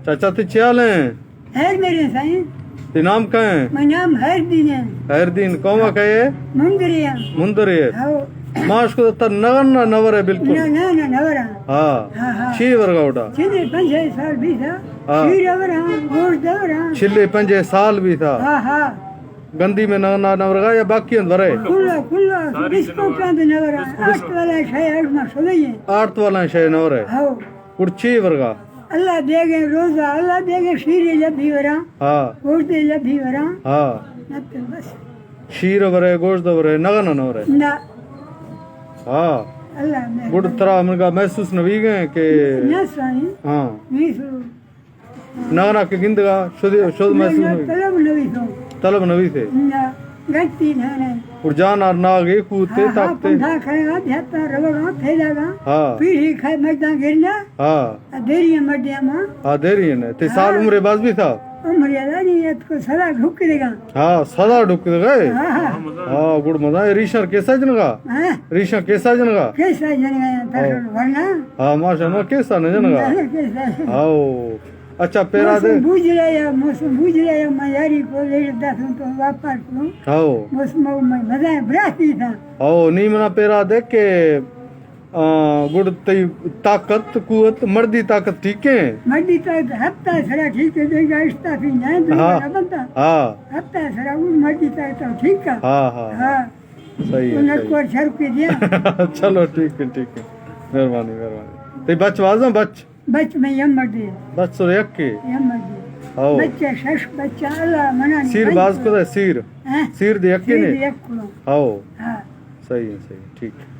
چاچا، تئی چے حال ایں؟ خیر میرے سائیں۔ تئی نام کئے ایں؟ مئی نام خیر دین ایں۔ خیر دین، قوم ءَ کئے ئے؟ مندرے ایں۔ مندرے ئے۔ ہاؤ۔ ما اشکت ترا نغن نہ، نہ ورئے بالکل؟ نہ، نہ، نہ، نہ وراں۔ ہاں۔ ہاں، ہاں۔ چے ورگا اڑا؟ چلے پنجاہ سال بیثہ۔ ہاں۔ شیر وراں، گوشت وراں۔ چلے پنجاہ سال بیثہ۔ ہاں، ہاں۔ گندی مئے نغن نہ، نہ ورگا یا باقی اَنت ورئے؟ کلا، کلا، بسکوٹاں دے نہ وراں۔ آرت والا شے اڑ ما شدے ایں۔ آرت والا شے نہ ورئے؟ ہاؤ۔ گڑا چے ورگا؟ اللہ دیگیں روزا، اللہ دیگیں شیرے لبھی وراں۔ ہاں۔ گوشتے لبھی وراں۔ ہاں۔ نہ تو بس۔ شیر ورئے، گوشت ورئے، نغن نہ ورئے؟ نہ۔ ہاں۔ اللہ مہربان۔ گڑا ترا منگا محسوس نہ بیگیں کہ نہ سائیں۔ ہاں۔ نغنا کہ گندگا شد، شد نہ، محسوس نہ، نہ بیگیں؟ طلب نہ بیثوں۔ طلب نہ بیثے؟ نہ۔ گٹی نہ، نہ۔ اور جان آر ناغے کوتے ہاں، ہاں، طاقتے؟ پنڈا کھڑا، جھتا روگا، پھیلاگا۔ ہاں۔ پیڑھی کھائے مرداں گرنا۔ ہاں۔ آ دیری مردیاں ما۔ آ دیری نے۔ تئی سال ہاں۔ عمرے باز بیثہ؟ عمرے لا نہیں، ات کو سدا ڈھک دیگا۔ ہاں، سدا ڈھک دیگا۔ ہاں، ہاں۔ ہاں، گڑا مزہ ایں، ریشاں کیسا جنگا؟ ہاں۔ ریشاں کیسا جنگا؟ کیسا جنگا، ہاں۔ ترسل ورنا۔ ہاں، ماشاءاللہ، کیسا نہ جنگا؟ نہ، کیسا۔ ہاؤ۔ اچھا، پیرا دے۔ موسم بوجھ رہا یا، موسم بوجھ رہا یا، میں یاری کو لے دس تو واپس کو۔ ہاؤ۔ موسم میں مزہ ایں، براتی تھا۔ ہاؤ، نی منا پیرا دے کہ آ، گڑا تئی طاقت، قوت، مردی طاقت ٹھیک ایں؟ مردی طاقت ہفتہ سرا ٹھیک ایں، دیگا اشتافی نہ، ہاں۔ دیگا نہ بنتا۔ ہاں۔ ہفتہ سرا وہ مردی طاقت ٹھیک ایں۔ ہاں، ہاں۔ ہاں۔ صحیح ایں، تو نہ صحیح۔ کور شر کے دیا۔ چلو، ٹھیک ایں، ٹھیک ایں۔ مہربانی، مہربانی۔ تئی بچ بازاں، بچ؟ بچ مئے یک مردے۔ بچ تو یکے؟ یک مردے۔ ہاؤ۔ بچہ شش بچہ، اللہ منا نہیں سیر بچ باز کو۔ کتہ سیر؟ ہاں؟ سیر دے یکے سیر نے؟ دے یک کو۔ ہاؤ۔ ہاں۔ صحیح ایں، صحیح ایں، ٹھیک۔